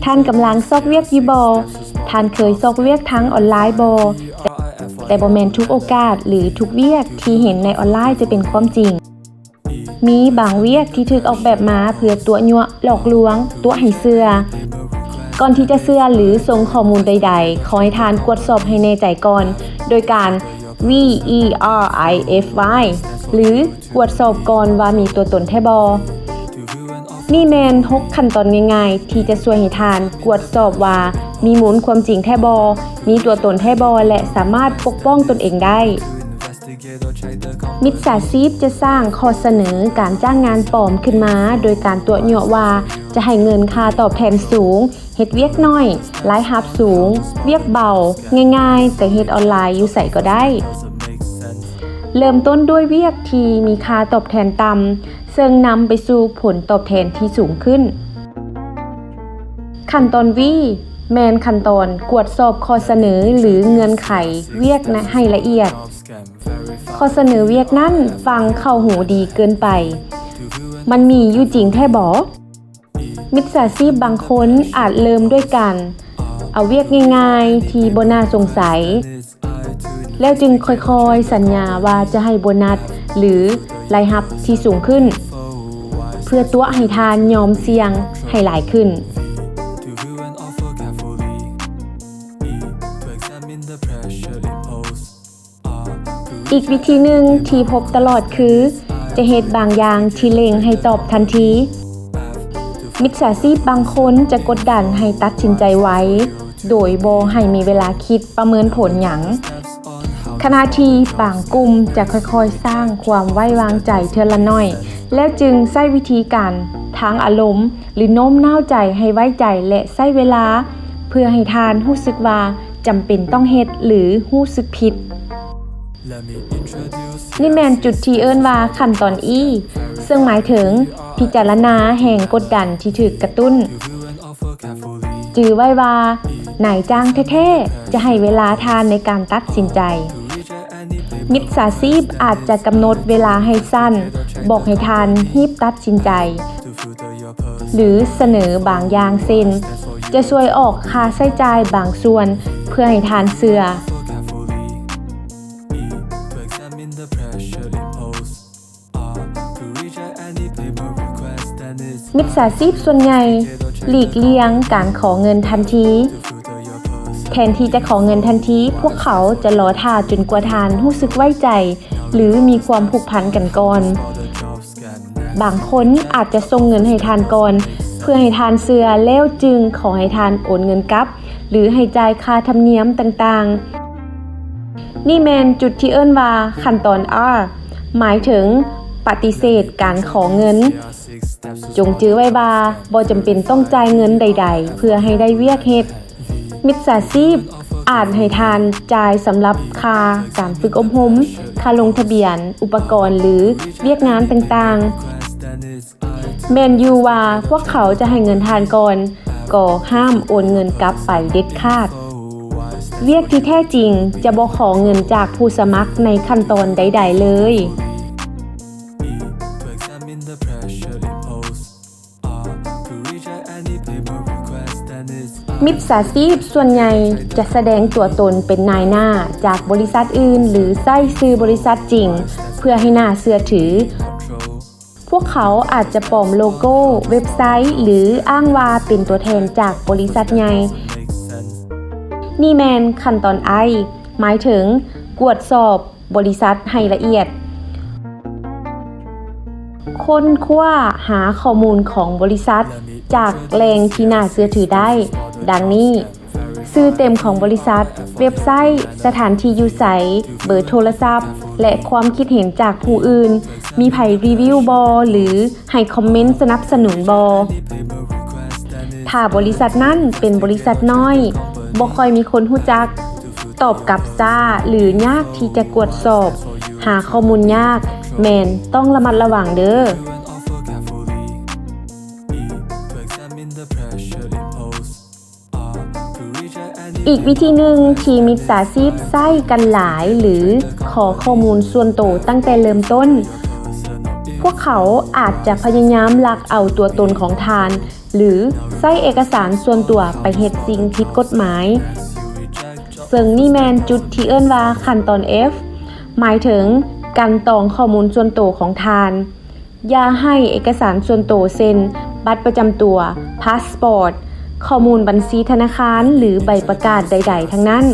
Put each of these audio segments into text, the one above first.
ທ່ານກຳລັງຊອກວຽກຢູ່ບໍ່? ທ່ານເຄີຍຊອກວຽກທາງອອນລາຍບໍ່? ແຕ່ບໍ່ແມ່ນທຸກໂອກາດ ຫຼື ທຸກວຽກທີ່ເຫັນໃນອອນລາຍຈະເປັນຄວາມຈິງ. ມີບາງວຽກທີ່ຖືກອອກແບບມາເພື່ອຕົວະຍົວະ, ຫຼອກລວງ, ຕົວະໃຫ້ເຊື່ອ. ກ່ອນທີ່ຈະເຊື່ອ ຫຼື ສົ່ງຂໍ້ມູນໃດໆ, ຂໍໃຫ້ທ່ານກວດສອບໃຫ້ແນ່ໃຈກ່ອນ ໂດຍການ V E R I F Y ຫຼື ກວດສອບກ່ອນວ່າມີຕົວຕົນແທ້ບໍ່. ນີ້ແມ່ນຫົກຂັ້ນຕອນງ່າຍໆ ທີ່ຈະຊ່ວຍໃຫ້ທ່ານກວດສອບວ່າມີມູນຄວາມຈິງແທ້ບໍ່, ມີຕົວຕົນແທ້ບໍ່ ແລະ ສາມາດປົກປ້ອງຕົນເອງໄດ້. ມິດສາຊີບຈະສ້າງຂໍ້ສະເໜີການຈ້າງງານປອມຂຶ້ນມາ ໂດຍການຕົວະຍົວະວ່າຈະໃຫ້ເງິນຄ່າຕອບແທນສູງ, ເຮັດວຽກໜ້ອຍ, ລາຍຮັບສູງ, ວຽກເບົາ, ງ່າຍໆ ແຕ່ເຮັດອອນລາຍຢູ່ໃສກໍໄດ້. ເລີ່ມຕົ້ນດ້ວຍວຽກທີ່ມີຄ່າຕອບແທນຕ່ຳ, ເຊິ່ງນຳໄປສູ່ຜົນຕອບແທນທີ່ສູງຂຶ້ນ. ຂັ້ນຕອນ V ແມ່ນຂັ້ນຕອນກວດສອບຂໍ້ສະເໜີ ຫຼື ເງື່ອນໄຂວຽກໃຫ້ລະອຽດ. ຂໍ້ສະເໜີວຽກນັ້ນຟັງເຂົ້າຫູດີເກີນໄປ. ມັນມີຢູ່ຈິງແທ້ບໍ? ມິດສາຊີບບາງຄົນອາດເລີ່ມດ້ວຍການເອົາວຽກງ່າຍໆທີ່ບໍ່ໜ້າສົງໄສ, ແລ້ວຈຶ່ງຄ່ອຍໆສັນຍາວ່າຈະໃຫ້ໂບນັດ ຫຼື ລາຍຮັບທີ່ສູງຂຶ້ນ ເພື່ອຕົວະໃຫ້ທ່ານຍອມສ່ຽງໃຫ້ຫຼາຍຂຶ້ນ. ອີກວິທີໜຶ່ງທີ່ພົບຕະຫຼອດຄື ຈະເຮັດບາງຢ່າງທີ່ເລັ່ງໃຫ້ຕອບທັນທີ. ມິດສາຊີບບາງຄົນຈະກົດດັນໃຫ້ຕັດສິນໃຈໄວ ໂດຍບໍ່ໃຫ້ມີເວລາຄິດປະເມີນຜົນຫຍັງ, ຂະນະທີ່ບາງກຸ່ມຈະຄ່ອຍໆສ້າງຄວາມໄວ້ວາງໃຈເທື່ອລະໜ້ອຍ ແລ້ວຈຶ່ງໃຊ້ວິທີການທາງອາລົມ ຫຼື ໂນ້ມນ້າວໃຈໃຫ້ໄວ້ໃຈ ແລະ ໃຊ້ເວລາ ເພື່ອໃຫ້ທ່ານຮູ້ສຶກວ່າຈຳເປັນຕ້ອງເຮັດ ຫຼື ຮູ້ສຶກຜິດ. ນີ້ແມ່ນຈຸດທີ່ເອີ້ນວ່າຂັ້ນຕອນ E ເຊິ່ງໝາຍເຖິງພິຈາລະນາແຮງກົດດັນທີ່ຖືກກະຕຸ້ນ. ຈື່ໄວ້ວ່ານາຍຈ້າງແທ້ໆຈະໃຫ້ເວລາທ່ານໃນການຕັດສິນໃຈ. ມິດສາຊີບອາດຈະກຳນົດເວລາໃຫ້ສັ້ນ, ບອກໃຫ້ທ່ານຮີບຕັດສິນໃຈ ຫຼື ສະເໜີບາງຢ່າງ ເຊັ່ນ ຈະຊ່ວຍອອກຄ່າໃຊ້ຈ່າຍບາງສ່ວນເພື່ອໃຫ້ທ່ານເຊື່ອ. ມິດສາຊີບສ່ວນໃຫຍ່ຫຼີກລ່ຽງການຂໍເງິນທັນທີ. ແທນທີ່ຈະຂໍເງິນທັນທີ, ພວກເຂົາຈະລໍຖ້າຈົນກວ່າທ່ານຮູ້ສຶກໄວ້ໃຈ ຫຼື ມີຄວາມຜູກພັນກັນກ່ອນ. ບາງຄົນອາດຈະສົ່ງເງິນໃຫ້ທ່ານກ່ອນ ເພື່ອໃຫ້ທ່ານເຊື່ອ ແລ້ວຈຶ່ງຂໍໃຫ້ທ່ານໂອນເງິນກັບ ຫຼື ໃຫ້ຈ່າຍຄ່າທຳນຽມຕ່າງໆ. ນີ້ແມ່ນຈຸດທີ່ເອີ້ນວ່າຂັ້ນຕອນ R ໝາຍເຖິງປະຕິເສດການຂໍເງິນ. ຈົ່ງຈື່ໄວ້ວ່າບໍ່ຈຳເປັນຕ້ອງຈ່າຍເງິນໃດໆ ເພື່ອໃຫ້ໄດ້ວຽກເຮັດ. ມິດສາຊີບອາດໃຫ້ທ່ານຈ່າຍສຳລັບຄ່າການຝຶກອົບຮົມ, ຄ່າລົງທະບຽນ, ອຸປະກອນ ຫຼື ວຽກງານຕ່າງໆ. ແມ່ນຢູ່ວ່າພວກເຂົາຈະໃຫ້ເງິນທ່ານກ່ອນ, ກໍຫ້າມໂອນເງິນກັບໄປເດັດຂາດ. ວຽກທີ່ແທ້ຈິງຈະບໍ່ຂໍເງິນຈາກຜູ້ສະໝັກໃນຂັ້ນຕອນໃດໆເລີຍ. ມິດສາຊີບສ່ວນໃຫຍ່ຈະສະແດງຕົວຕົນເປັນນາຍໜ້າຈາກບໍລິສັດອື່ນ ຫຼື ໃຊ້ຊື່ບໍລິສັດຈິງ ເພື່ອໃຫ້ໜ້າເຊື່ອຖື. ພວກເຂົາອາດຈະປອມໂລໂກ້, ເວັບໄຊ ຫຼື ອ້າງວ່າເປັນຕົວແທນຈາກບໍລິສັດໃຫຍ່. ນີ້ແມ່ນຂັ້ນຕອນ I ໝາຍເຖິງກວດສອບບໍລິສັດໃຫ້ລະອຽດ. ຄົ້ນຄວ້າຫາຂໍ້ມູນຂອງບໍລິສັດຈາກແຫຼ່ງທີ່ໜ້າເຊື່ອຖືໄດ້, ດັ່ງນີ້: ຊື່ເຕັມຂອງບໍລິສັດ, ເວັບໄຊ, ສະຖານທີ່ຢູ່ໃສ, ເບີໂທລະສັບ ແລະ ຄວາມຄິດເຫັນຈາກຜູ້ອື່ນ, ມີໃຜຣີວິວບໍ່ ຫຼື ໃຫ້ຄອມເມັນສະໜັບສະໜູນບໍ່? ຖ້າບໍລິສັດນັ້ນເປັນບໍລິສັດນ້ອຍ, ບໍ່ຄ່ອຍມີຄົນຮູ້ຈັກ, ຕອບກັບຊ້າ ຫຼື ຍາກທີ່ຈະກວດສອບ, ຫາຂໍ້ມູນຍາກ, ແມ່ນຕ້ອງລະມັດລະວັງເດີ້. ອີກວິທີໜຶ່ງທີ່ມິດສາຊີບໃຊ້ກັນຫຼາຍ ຫຼື ຂໍຂໍ້ມູນສ່ວນໂຕຕັ້ງແຕ່ເລີ່ມຕົ້ນ. ວກເຂົາອາດຈະພະຍາຍາມລັກເອົາຕົວຕົນຂອງທ່ານ ຫຼື ໃຊ້ເອກະສານສ່ວນຕົວໄປເຮັດສິ່ງຜິດກົດໝາຍ. ເຊິ່ງນີ້ແມ່ນຈຸດທີ່ເອີ້ນວ່າຂັ້ນຕອນ F ໝາຍເຖິງກັ່ນຕອງຂໍ້ມູນສ່ວນໂຕຂອງທ່ານ. ຢ່າໃຫ້ເອກະສານສ່ວນໂຕ ເຊັ່ນ ບັດປະຈຳຕົວ, ພາສປອດ, ຂໍ້ມູນບັນຊີທະນາຄານ ຫຼື ໃບປະກາດໃດໆທັງນັ້ນ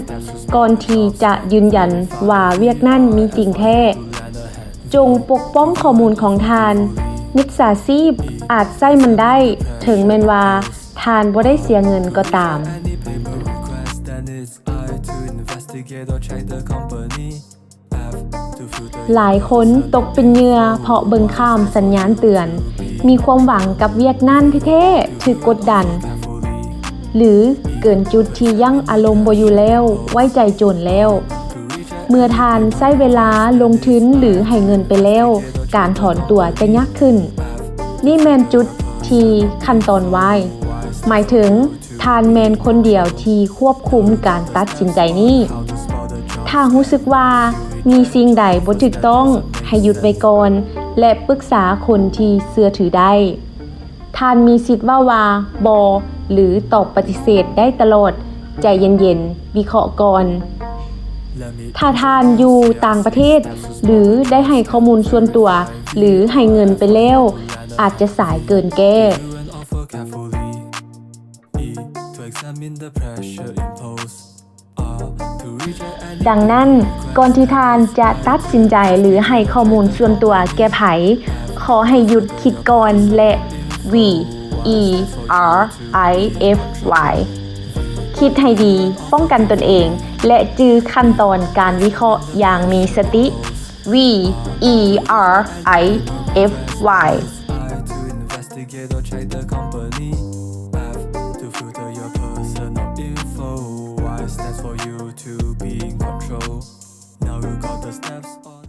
ກ່ອນທີ່ຈະຢືນຢັນວ່າວຽກນັ້ນມີຈິງແທ້. ຈົ່ງປົກປ້ອງຂໍ້ມູນຂອງທ່ານ. ມິດສາຊີບອາດໃຊ້ມັນໄດ້, ເຖິງແມ່ນວ່າທ່ານບໍ່ໄດ້ເສຍເງິນກໍຕາມ. ຫຼາຍຄົນຕົກເປັນເຫຍື່ອເພາະເບິ່ງຂ້າມສັນຍານເຕືອນ, ມີຄວາມຫວັງກັບວຽກນັ້ນແທ້ໆ, ຖືກກົດດັນ ຫຼື ເກີນຈຸດທີ່ຢັ້ງອາລົມບໍ່ຢູ່ແລ້ວ, ໄວ້ໃຈໂຈນແລ້ວ. ເມື່ອທ່ານໃຊ້ເວລາລົງທຶນ ຫຼື ໃຫ້ເງິນໄປແລ້ວ, ການຖອນຕົວຈະຍາກຂຶ້ນ. ນີ້ແມ່ນຈຸດທີ່ຂັ້ນຕອນ Y ໝາຍເຖິງ ທ່ານແມ່ນຄົນດຽວທີ່ຄວບຄຸມການຕັດສິນໃຈນີ້. ຖ້າຮູ້ສຶກວ່າມີສິ່ງໃດບໍ່ຖືກຕ້ອງ, ໃຫ້ຢຸດໄວ້ກ່ອນ ແລະ ປຶກສາຄົນທີ່ເຊື່ອຖືໄດ້. ທ່ານມີສິດເວົ້າວ່າບໍ່ ຫຼື ຕອບປະຕິເສດໄດ້ຕະຫຼອດ. ໃຈເຢັນໆ, ວິເຄາະກ່ອນ. ຖ້າທ່ານຢູ່ຕ່າງປະເທດ ຫຼື ໄດ້ໃຫ້ຂໍ້ມູນສ່ວນຕົວ ຫຼື ໃຫ້ເງິນໄປແລ້ວ, ອາດຈະສາຍເກີນແກ້. ດັ່ງນັ້ນ, ກ່ອນທີ່ທ່ານຈະຕັດສິນໃຈ ຫຼື ໃຫ້ຂໍ້ມູນສ່ວນຕົວແກ່ໃຜ, ຂໍໃຫ້ຢຸດຄິດກ່ອນ ແລະ V E R I F Y ຄິດໃຫ້ດີ, ປ້ອງກັນຕົນເອງ ແລະ ຈື່ຂັ້ນຕອນການວິເຄາະຢ່າງມີສະຕິ. V E R I F Y. I to investigate or check the company. F to filter your personal info. Y stands for you to be in control. Now you got the steps on